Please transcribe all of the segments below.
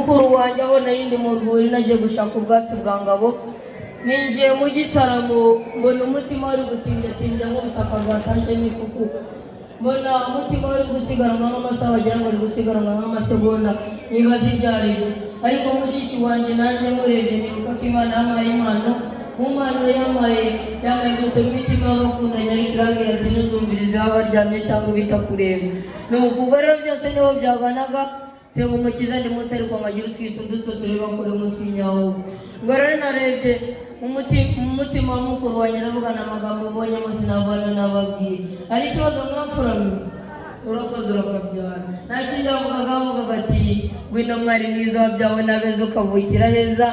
Mukuru wanjye, aho nari ndi mu rwuri nagiye gushaka ubwatsi bwa ngabo, ninjiye mu gitaramo mbona umutima wari gutimbya nk'ubutaka bwatashemo ifuku, mbona umutima wari gusiganwa nk'amasaha, wagira ngo ari gusiganwa nk'amasegonda, nibaza ibyo ari byo. Ariko mushiki wanjye, nanjye murebye nibuka ko Imana yampaye impano. Mu mpano yampaye, yampaye gusoma imitima y'abakundanye, ariko irambwira ati: "Ntuzumvirize aho baryamye cyangwa bitakureba." Ni uku. Ubwo rero byose niho byaganaga. Nsenga Umukiza ndi muto, ariko nkagira utwiso duto tureba kure nk'utwinyaho. Ubwo rero narebye mu mutima wa mukuru wanjye, ndavugana amagambo mbonyemo sinavana nababwiye. Hari ikibazo mwamfuramye? Urakoze, urakabyara. Nta kindi bavugaga, bavugaga ati: "Ngwino mwari mwiza wabyawe n'abeza, ukavukira heza,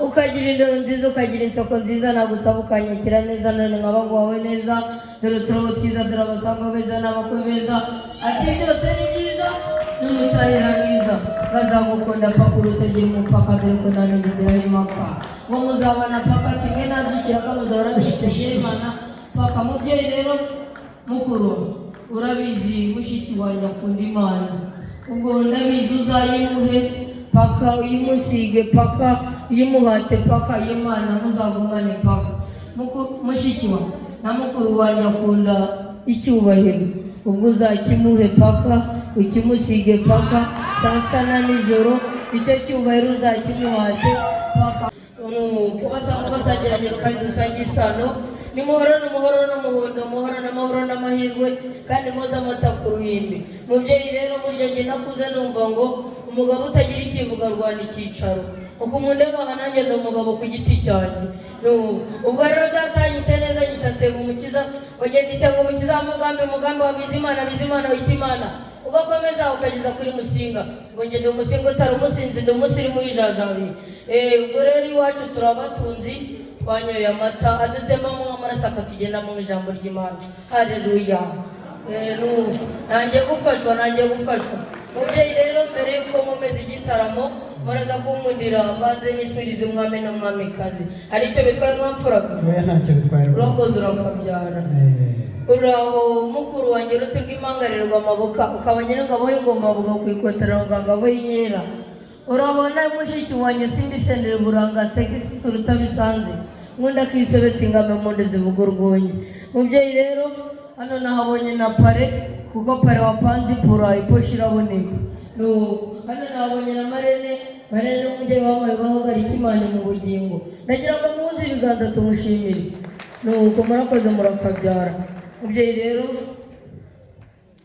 ukagira indoro nziza, ukagira inseko nziza, nagusaba ukanyakira neza, none nkaba nguhawe neza. Dore uturabo twiza, dore abasangwa beza n'abakwe beza." Ati: "Byose ni byiza n'umutahira mwiza, bazagukunda paka utagira umupaka, dore ko nta n'ugiraho impaka, ngo muzabana paka kimwe nabyikiraga, muzahora Imana paka." Mubyeyi rero mukuru, urabizi mushiki wanjye akunda Imana. Ubwo ndabizi uzayimuhe paka, uyimusige paka, uyimuhate paka, Imana muzagumane paka. Mushiki wa na mukuru wanjye akunda icyubahiro. Ubwo uzakimuhe paka, ukimusige paka, saa sita na nijoro, icyo cyubahiro uzakimuhate paka. Kubasanga basangira kandi dusangiye isano, nimuhorane umuhoro n'umuhondo, muhorane amahoro n'amahirwe, kandi muze amata ku ruhimbi. Mubyeyi rero, burya njye nakuze numva ngo umugabo utagira ikivuga arwana icyicaro. Uko mundeba aha, nanjye ndi umugabo ku giti cyanjye. Ubwo rero data yanyise neza, nyita Nsenga Umukiza. Ugenda Nsenga Umukiza wa Mugambi, Mugambi wa Bizimana, Bizimana wita Imana, ugakomeza ukageza kuri Musinga. Ngo njye ndi Umusinga utari umusinzi, ndi umusirimu w'ijajabi. Ubwo rero iwacu turabatunzi, twanyoye amata adutemamo amaraso akatugendamo mu ijambo ry'Imana. Haleluya! Nuko nangiye gufashwa, nangiye gufashwa. Mubyeyi rero, mbere y'uko nkomeza igitaramo, muraza kunkundira mbanze nisurize umwami n'umwamikazi. Hari icyo bitwaye, mwamfura? Oya, ntacyo bitwaye rwose. Urakoze, urakabyara. Uraho mukuru wanjye, uruti rw'imangarirwa amabuka, ukaba nyir'ingabo y'ingoma, bugakwikotera ngabo y'inkera. Urabona mushiki wanjye, simbisendera uburanga, nseka isusuru utabisanze, nkunda kisobetse ingame mu nda zivuga urwunge. Mubyeyi rero, hano nahabonye na pare, kuko pare wapanze ipura iposha iraboneka. Hano nahabonye na marene. Marene ni umubyeyi wampaye bahagarika Imana mu bugingo. Ndagira ngo muhuze ibiganza tumushimire. Nuko murakoze, murakabyara. Mubyeyi rero,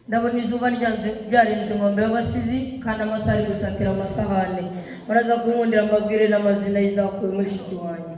ndabona izuba ryanze ryarenze inkombe y'abasizi, kandi amasaha ari gusatira amasahane. Muraza kunkundira mbabwire n'amazina y'izakuye mushiki wanjye.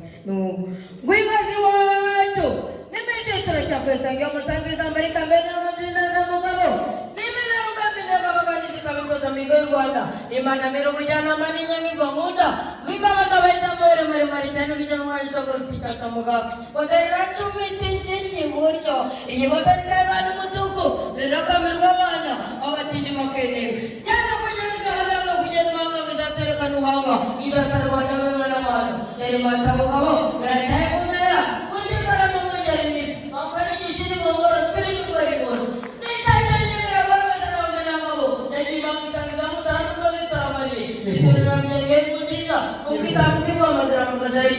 Ngwingazi iwacu n'imiti turacyakwesanga umusangiza Amerika mbere n'amazina z'umugabo n'imena rugambi ndagabagani zikabikoza mihigo y'u Rwanda. Imana mbere umujyanama n'inyamibwa nkunda rw'imbabazi abahiza amabere maremare cyane kujya mu mwana isoko rufite icyasha mugabo bagarira cumita inshinge iburyo, iyiboza rikabana umutuku, rirakamirwa abana abatindi bakeneye yaza kugira imihanda kugenda imahanga ngo izaterekana uhanga izatarwana n'amana yari matabugabo yarataye ku mpera kuzikora mu mwungeri mibi bakora igishiri mu ngoro turi gukora ingoro n'izajya nyemera goromeza n'abamenangabo yagiye bamusangiza mutara n'ubwo zitoramani ziturira myenge nziza ubwitambika igomagera mu gajari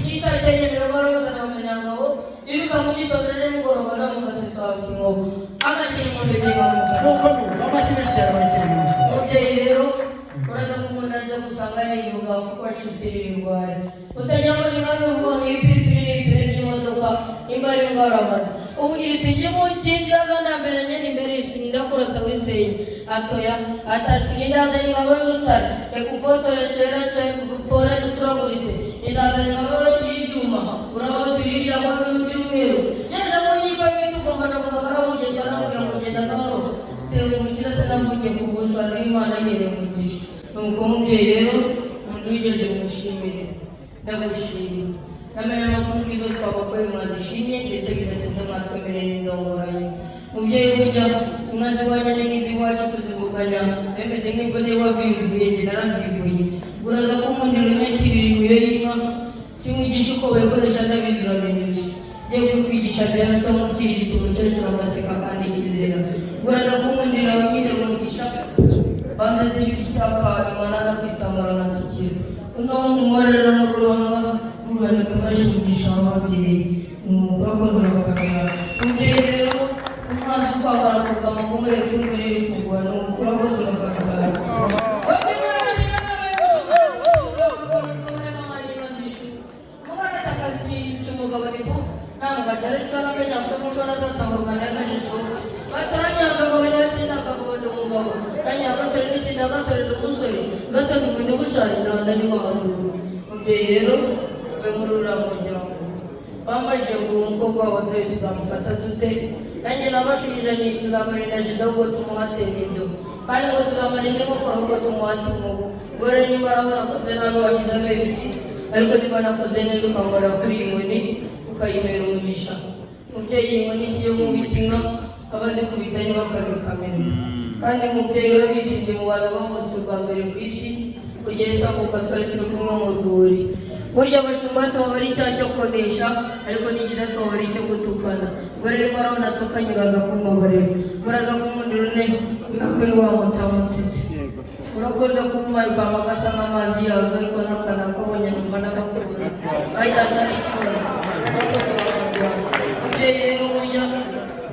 n'izajya nyemera goromeza n'abamenangabo ibika mu gitondo nimugoroba no mu gasesa inkoko amashyi mu ndimi mu kanwa. Nuko nuko amashyi menshi cyane bakiri mu Mubyeyi rero, uraza kumunda nza gusanga yivuga kuko washize ibigwari utagira ngo ni nka uvuga ngo ibipiripiri n'ibipine by'imodoka nimba ari indwara amaze ubugira uti njye mu kinzi aza ndambere nyine imbere y'isi ndakurasa wisenya atoya atashwe n'indazanye ingabo y'urutare, reka ufotore ncera mfore duturaguritse indazanye ingabo y'ibyuma urabashyira ibyago by'umweru yaje mu nkiko y'ibitugu mbona mugabo arawugenda arambwira ngo genda gahoro. Nsenga Umukiza, sinavukiye kuvusha n'Imana yihereye umugisha. Nuko mubyeyi rero, undi wigeje mushimire, ndagushima. Namenya amakuru ko izo twabakoye mwazishimye, ndetse bidatinze mwatwemerera indongoranyo. Mubyeyi, burya inka z'iwanyu ni nk'iz'iwacu, kuzivuganya bemeze nk'imvune wavivuye, njye naravivuye. Uraza kunkundira unyakirira imiyo y'inka, sinkwigisha uko bayikoresha, ndabizi urabinyuze. Ngiye kukwigisha byarusamo ukirigita umukecuru agaseka kandi kizera. Uraza kunkundira wanyihere umugisha, banza zibika icyaka nyuma naza kwitamura nkatsika. Uno umworera n'uruhanga ruboneka bashimisha ababyeyi. Urakoze, urabakamera. Umubyeyi rero, umwana ukwagara kugama kumureka imvura iri kugwa. Ni urakoze, urabakamera. Umubyeyi rero we muri uriya muryango bambajije ngo uwo mukobwa wabo dore tuzamufata dute? Nanjye nabashubije nti tuzamurinda jida, ubwo tumuhate n'ibyo, kandi ngo tuzamurinda inkokora, ubwo tumuhate inkoko. Ubwo rero niba arabona ko nabi wagize ababiri, ariko niba nakoze neza ukambara kuri iyi nkoni ukayibera umugisha. Umubyeyi, iyi nkoni si iyo nkubita inka, abazikubita niba bakazikamirwa. Kandi umubyeyi, urabizi, ndi mu bantu bavutse ubwa mbere ku isi. Burya Yesu avuka twari turi kumwe mu rwuri. Burya abashumba tuba ari icyaha cyo konesha, ariko n'igihe tuba ari icyo gutukana. Ubwo rero urabona tukanye, uraza kumbabarira, uraza kunkundira une nakuri wa mutsamutsitsi. Urakoze kumpa ikamba gasa nk'amazi yazo, ariko n'akana kabonye numva n'agakura kajyana ari ikibazo. Urakoze. Umubyeyi rero, burya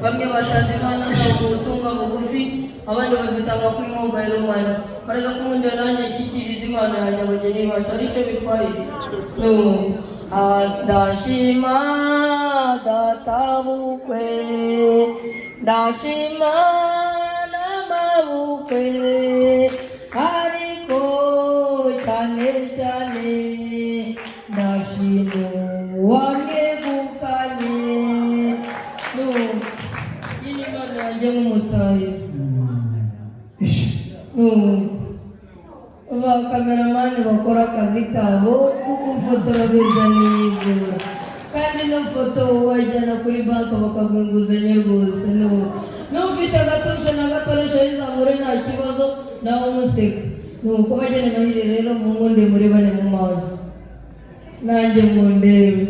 bamwe batanze impano zabo mu butumwa bugufi, abandi bazitanga kuri mobile money. Baraza kumundira nanjye nshyikiriza impano yanjye abageni bacu, aricyo bitwaye. Ndashima databukwe, ndashima n'amabukwe, ariko cyane cyane ndashima uwamwegukanye. Iyi ni impano yanjye nk'umutahe. Ba cameraman bakora akazi kabo kuko gufotora beza niyigura, kandi ino foto wayijyana kuri banki bakaguha inguzanyo rwose. N'ufite agatushe na gatoresha yizamure, nta kibazo, nawe umuseka. Nuko bagena amahire rero, mu nkunde murebane mu maso, nanjye mundebe.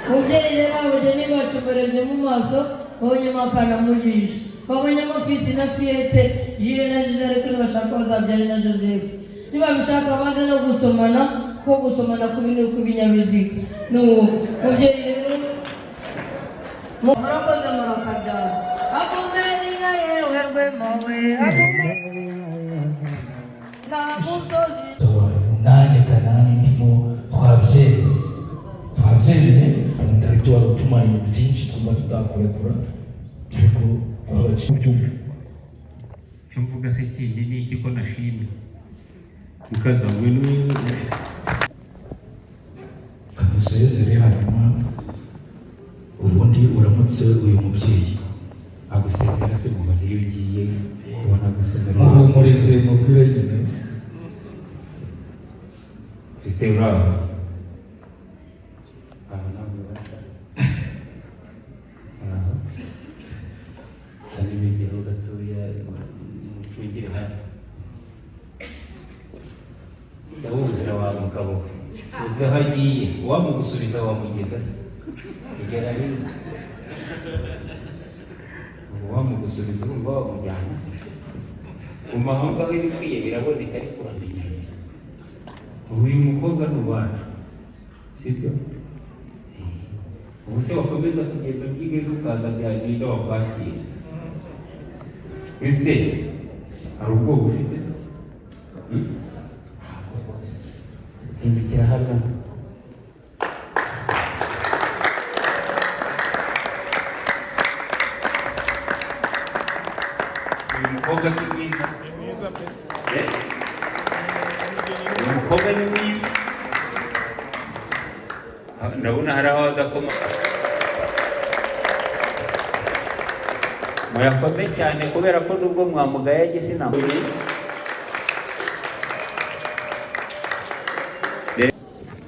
Mubyeyi rero, abageni bacu barebye mu maso, babonyemo akana mu jisho, babonyemo fils na fillette, Jules na Gisele, ariko nibashaka bazabyare na Joseph. Nibabishaka baze no gusomana, kuko gusomana kubi ni ukw'ibinyabiziga. Nuko mubyeyi rero, murakoze, murakabyara. Akumera inka yewe rwemawe, nta musozi. Nanjye Kanani ndimo, twabyemeye, twabyemeye. Ariko wari utumariye byinshi, twumva tutakurekura, ariko twabaciye Ubyumva icyo mvuga se kindi ni iki ko nashimye mukaza ngwino? Kamusezere, hanyuma ubundi uramutse uyu mubyeyi. Agusezera se mubaze iyo ugiye ubona gusezera? Muhumurize, mubwire nyine. Christine, uraho? Aho ntabwo ubasha aho sa n'imigero gatoya, mucungire hafi. Ndawumvira wa mugabo we, uzi aho agiye, wamugusubiza wamugeza igera hino. Ubu wamugusubiza, urumva wamujyana se? Guma aho ngaho, ibikwiye biraboneka, ariko uramenyanye. Ubu uyu mukobwa ni uwacu, sibyo? Ubu se wakomeza kugenda ubyiga, ejo ukaza byagira wakwakira? Christine, hari ubwoba ufite se? Hmm? Ntabwo rwose. Hindukira hano. Uyu mukobwa si mwiza? Eh? Uyu mukobwa ni mwiza. Ah, ndabona hari aho adakoma. Muyakome cyane, kubera ko nubwo mwamugaye ageze sinamuye.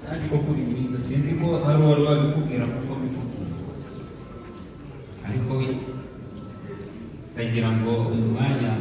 Kandi koko uri mwiza. Sinzi ko hari uwari wabikubwira kuko mbikubwira, ariko ndagira ngo uyu mwanya